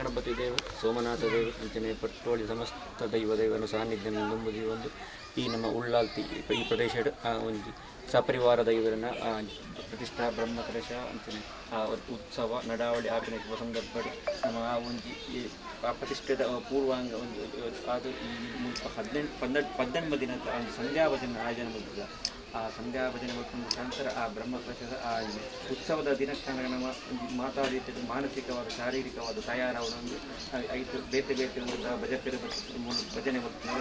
ಗಣಪತಿ ದೇವ, ಸೋಮನಾಥ ದೇವ ಅಂಚನೆ ಪಟ್ಟೋಳಿ ಸಮಸ್ತ ದೈವ ದೈವನ ಸಾನ್ನಿಧ್ಯ ದುಂಬುದಿ ಒಂದು ಈ ನಮ್ಮ ಉಳ್ಳಾಲ್ತಿ ಈ ಪ್ರದೇಶಡ್ ಒಂಜಿ ಸಪರಿವಾರ ದೈವರನ ಪ್ರತಿಷ್ಠಾ ಬ್ರಹ್ಮಕಲಶ ಅಂಚನೆ ಉತ್ಸವ ನಡಾವಳಿ ಆಪಿನ ಶುಭ ಸಂದರ್ಭಡ್ ನಮ್ಮ ಆ ಒಂಜಿ ಆ ಪ್ರತಿಷ್ಠೆದ ಪೂರ್ವಾಂಗ ಒಂದು ಅದು ಈ ಮುಲ್ಪ 18 12 ದಿನದ ಒಂದು ಸಂಧ್ಯಾ ಭಜನೆ ಆಯೋಜನೆ ಮಲ್ತುದ. ಆ ಸಂಧ್ಯಾ ಭಜನೆ ಮಲ್ಪುನ ಮುಖಾಂತರ ಆ ಬ್ರಹ್ಮಕಲಶದ ಆ ಉತ್ಸವದ ದಿನಕ್ಕೆ ನಮ್ಮ ಮಾತಾ ರೀತಿಯ ಮಾನಸಿಕವಾದ ಶಾರೀರಿಕವಾದ ತಯಾರಾವೊಂದು ಐತು ಬೇತೆ ಬೇತೆ ಊರದ ಭಜಕರು ಭಜನೆ ಮಲ್ಪುನ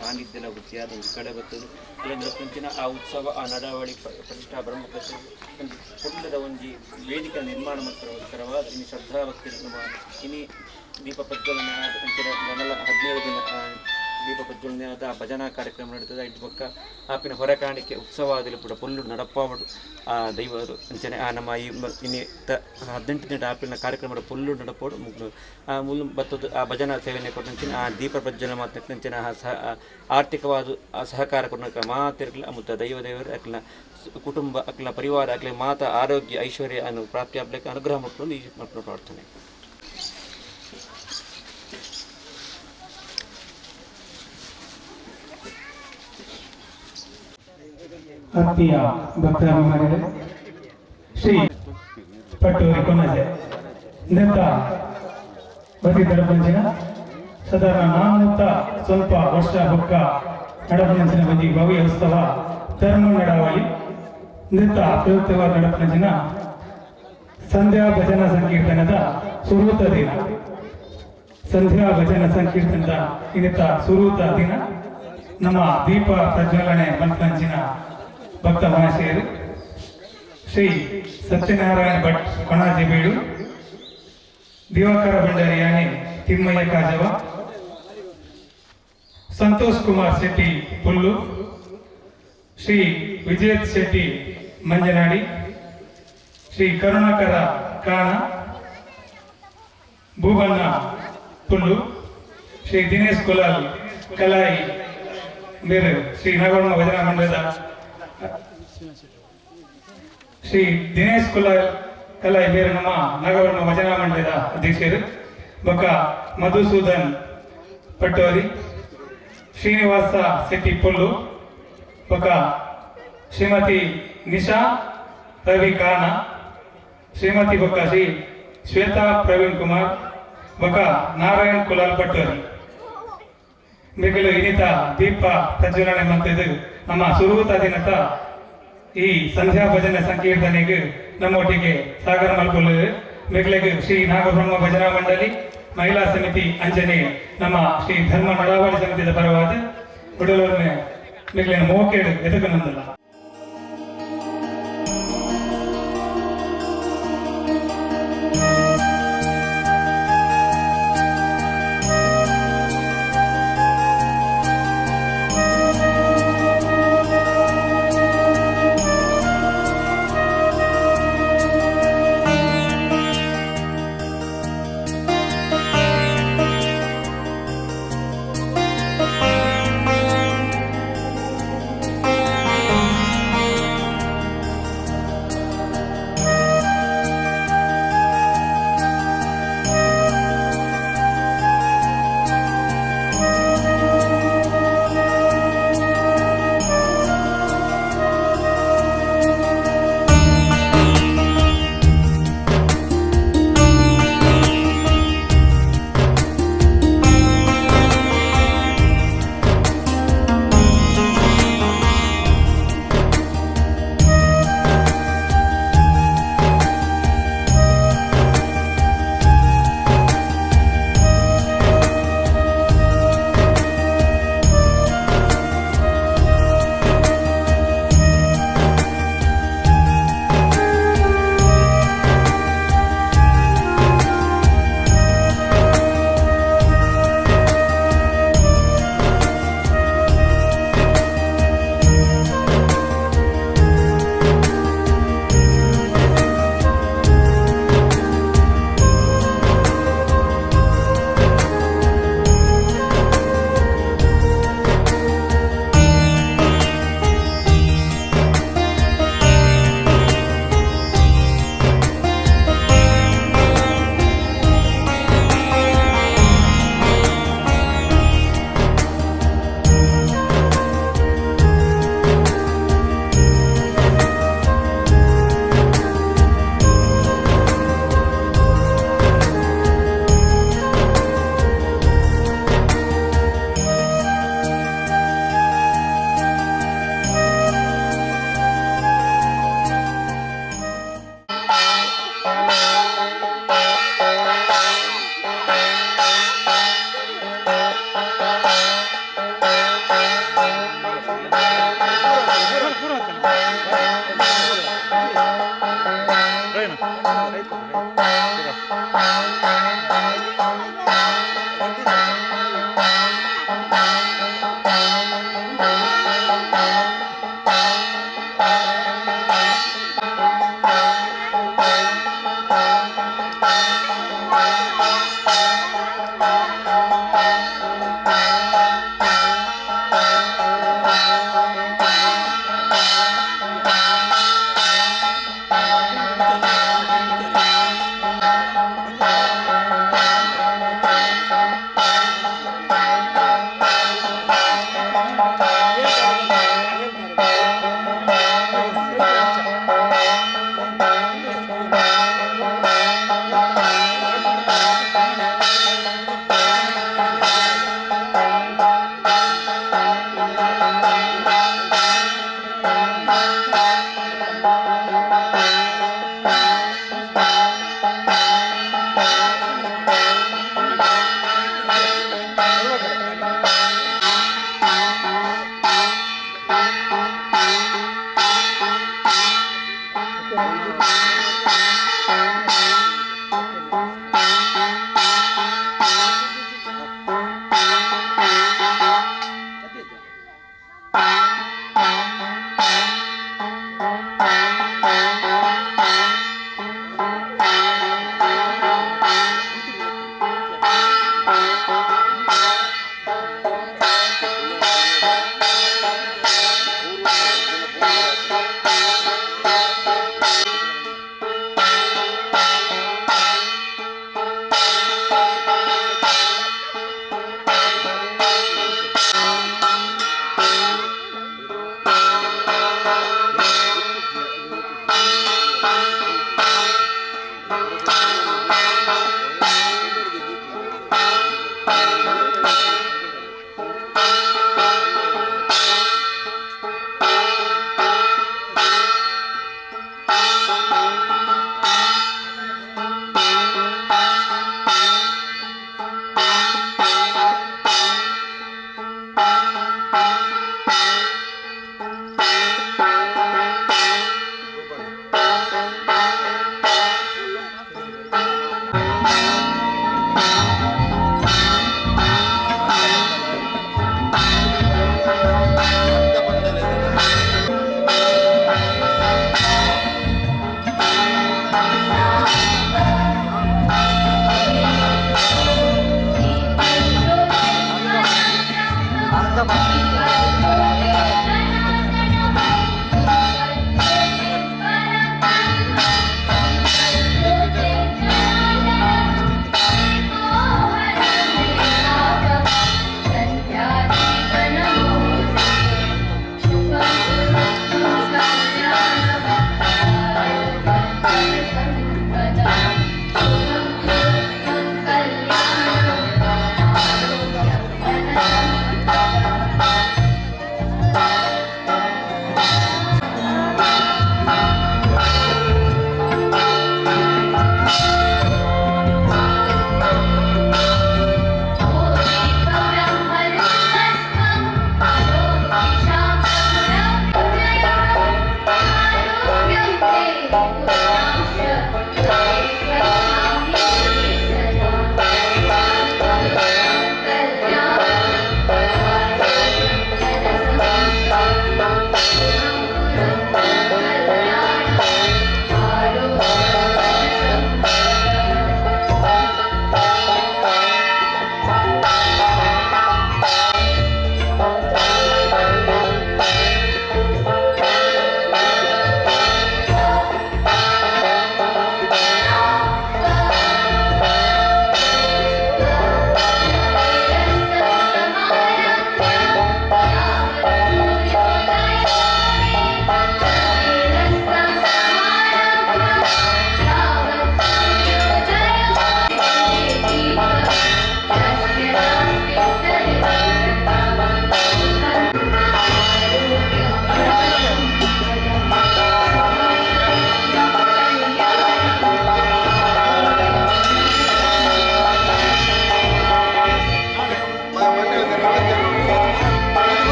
ಸಾನ್ನಿಧ್ಯಲ ವೃತ್ತಿಯಾದ ಒಂದು ಕಡೆ ಬರ್ತದೆ. ಅಲ್ಲಂಚಿನ ಆ ಉತ್ಸವ ಆ ನಡಾವಳಿ ಪ್ರತಿಷ್ಠಾ ಬ್ರಹ್ಮಕಲಶ ಒಂದು ಕುಟುಂಬದ ಒಂಜಿ ವೇದಿಕೆ ನಿರ್ಮಾಣ ಮಲ್ಪುವಸ್ಕರವಾದ ಇನ್ನು ಶ್ರದ್ಧಾಭಕ್ತಿ ನಮ್ಮ ಇನಿ ದೀಪ ಪ್ರಜ್ವಲನೆ ಆದ ಅಂಚಿನ 17 ದಿನ ದೀಪ ಪ್ರಜ್ವಲನೆ ಆದ ಆ ಭಜನಾ ಕಾರ್ಯಕ್ರಮ ನಡೀತದೆ. ಐದು ಬೊಕ್ಕ ಆಪಿನ ಹೊರಕಾಣಿಕೆ ಉತ್ಸವ ಆದಿಲು ಪೂರ ಪೊಲ್ಲು ನಡಪಾವಡು ಆ ದೈವರು ಅಂಚನೆ ಆ ನಮ್ಮ ಈ ಇನಿ 18 ದಿನ ಆಪಿನ ಕಾರ್ಯಕ್ರಮದ ಪೊಲ್ಲು ನಡಪೋಡು ಮುಗ್ದು ಆ ಮುಲ್ಲು ಬತ್ತದ ಆ ಭಜನಾ ಸೇವನೆ ಕೊಟ್ಟಂಚಿನ ಆ ದೀಪ ಪ್ರಜ್ವಲನೆ ಮಾತಂಚಿನ ಆ ಸಹ ಆರ್ಥಿಕವಾದ ಆ ಸಹಕಾರ ಕೊಟ್ಟ ಮಾತಿರ್ಲ ಮುತ್ತ ದೈವ ದೇವರು ಅಕ್ಲ ಕುಟುಂಬ ಅಕ್ಲ ಪರಿವಾರ ಅಕ್ಲ ಮಾತಾ ಆರೋಗ್ಯ ಐಶ್ವರ್ಯ ಅನ್ನು ಪ್ರಾಪ್ತಿ ಆಗ್ಲಿಕ್ಕೆ ಅನುಗ್ರಹ ಮಕ್ಕಳು ಈ ಮಕ್ಕಳು ಪ್ರಾರ್ಥನೆ. ಆತ್ಮೀಯ ಭಕ್ತಾಭಿಮಾನಿಗಳೇ, ಶ್ರೀ ಪಟ್ಟೂರಿ ಕೊನಜೆ ಇಂದಂತ ಬದಿ ದಡಪಂಚಿನ ಸಾಧಾರಣ 400 ಸ್ವಲ್ಪ ವರ್ಷ ಬೊಕ್ಕ ನಡಪನಂಚಿನ ಒಂಜಿ ಭವ್ಯ ಉತ್ಸವ ಧರ್ಮ ನಡಾವಳಿ ಇಂದಂತ ಪ್ರಯುಕ್ತವಾದ ನಡಪನಂಚಿನ ಸಂಧ್ಯಾ ಭಜನಾ ಸಂಕೀರ್ತನದ ಸುರೂತ ದಿನ, ಸಂಧ್ಯಾ ಭಜನಾ ಸಂಕೀರ್ತನದ ಇನ್ನಿತ ಸುರೂತ ದಿನ ನಮ್ಮ ದೀಪ ಪ್ರಜ್ವಲನೆ ಮಲ್ಪಂಚಿನ ಭಕ್ತ ಮಹಾಶಯರು ಶ್ರೀ ಸತ್ಯನಾರಾಯಣ ಭಟ್ ಕೊಣಾಜೆ ಬೀಡು, ದಿವಾಕರ ಭಂಡಾರಿಯಾನಿ ತಿಮ್ಮಯ್ಯ ಕಾಜವ, ಸಂತೋಷ್ ಕುಮಾರ್ ಶೆಟ್ಟಿ ಪುಲ್ಲು, ಶ್ರೀ ವಿಜಯತ್ ಶೆಟ್ಟಿ ಮಂಜನಾಡಿ, ಶ್ರೀ ಕರುಣಾಕರ ಕಾಣ, ಭೂಬಣ್ಣ ಪುಲ್ಲು, ಶ್ರೀ ದಿನೇಶ್ ಕುಲಾಲ್ ಕಲಾಯಿ ಮೇರು ಶ್ರೀ ನಾಗವರ್ಣ ಭಜನಾ ಮಂಡಲದ ಶ್ರೀ ದಿನೇಶ್ ಕುಲಾಲ್ ಕಲಾಯಿ ಬೇರು ನಮ್ಮ ನಾಗವರ್ಣ ಭಜನಾ ಮಂಡಲದ ಅಧ್ಯಕ್ಷರು, ಬೊಕ್ಕ ಮಧುಸೂದನ್ ಪಟ್ಟೋರಿ, ಶ್ರೀನಿವಾಸ ಶೆಟ್ಟಿ ಪುಲ್ಲು, ಬೊಕ್ಕ ಶ್ರೀಮತಿ ನಿಶಾ ರವಿ ಕಾನ, ಶ್ರೀಮತಿ ಬೊಕ್ಕ ಶ್ರೀ ಶ್ವೇತಾ ಪ್ರವೀಣ್ ಕುಮಾರ್, ಬೊಕ್ಕ ನಾರಾಯಣ್ ಕುಲಾಲ್ ಪಟ್ಟೋರಿ. ಮಿಗಿಲು ಇನಿತ ದೀಪ ಪ್ರಜ್ವಲನೆ ಮಂತಿದ್ದು ನಮ್ಮ ಸುರೂತ ದಿನತ ಈ ಸಂಧ್ಯಾ ಭಜನೆ ಸಂಕೀರ್ತನೆಗೆ ನಮ್ಮೊಟ್ಟಿಗೆ ಸಾಗರ ಮಲ್ಕೊಲ್ಲು ಮಿಗ್ಲೆಗ್ ಶ್ರೀ ನಾಗಬ್ರಹ್ಮ ಭಜನಾ ಮಂಡಳಿ ಮಹಿಳಾ ಸಮಿತಿ ಅಂಜನೆ ನಮ್ಮ ಶ್ರೀ ಧರ್ಮ ನಡಾವಳಿ ಸಮಿತಿದ ಪರವಾದ ಉಡಲೂರಿನ ಮಿಗ್ಲಿನ ಮೋಕೇಡು ಎದುಕು ನಂದಲ್ಲ. Thank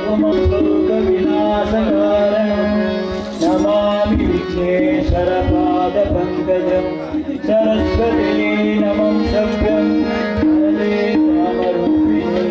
शोकविनाशकारणं नमामि विघ्नेश्वरपादपङ्कजं सरस्वती नमं सभ्यं वरदे कामरूपिणी।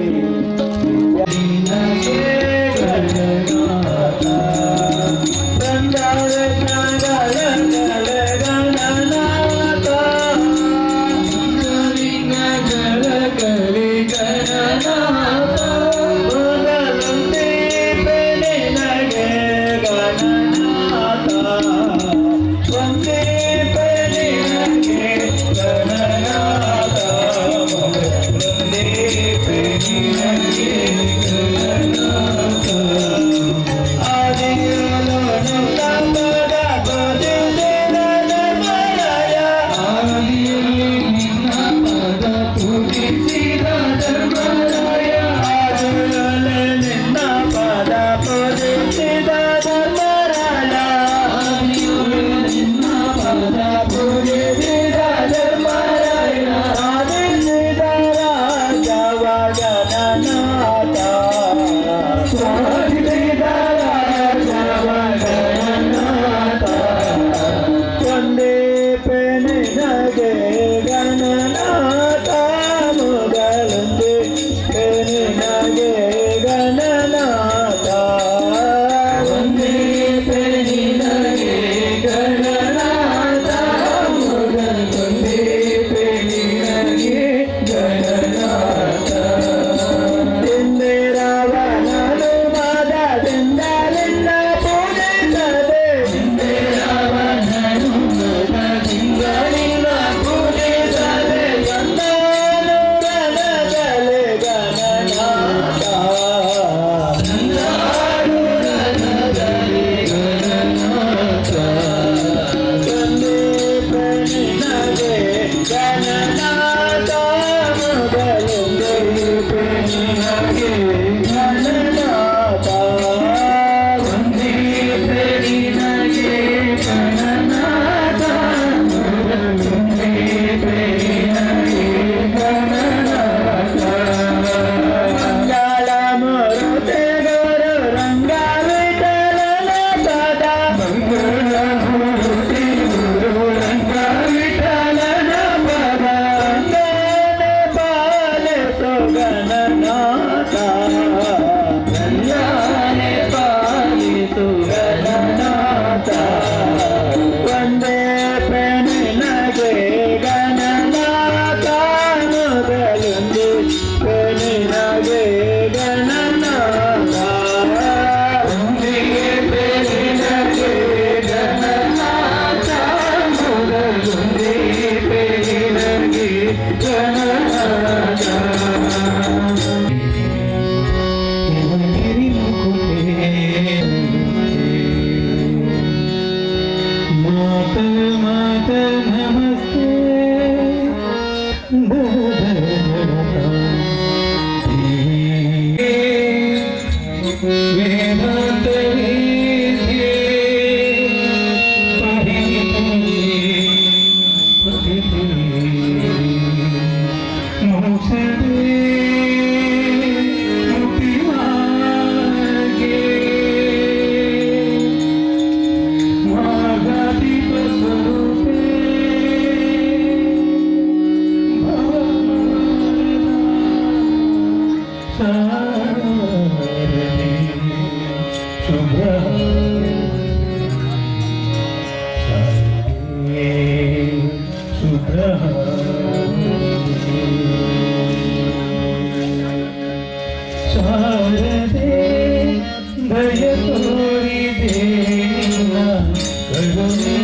ಕರುಣೆ.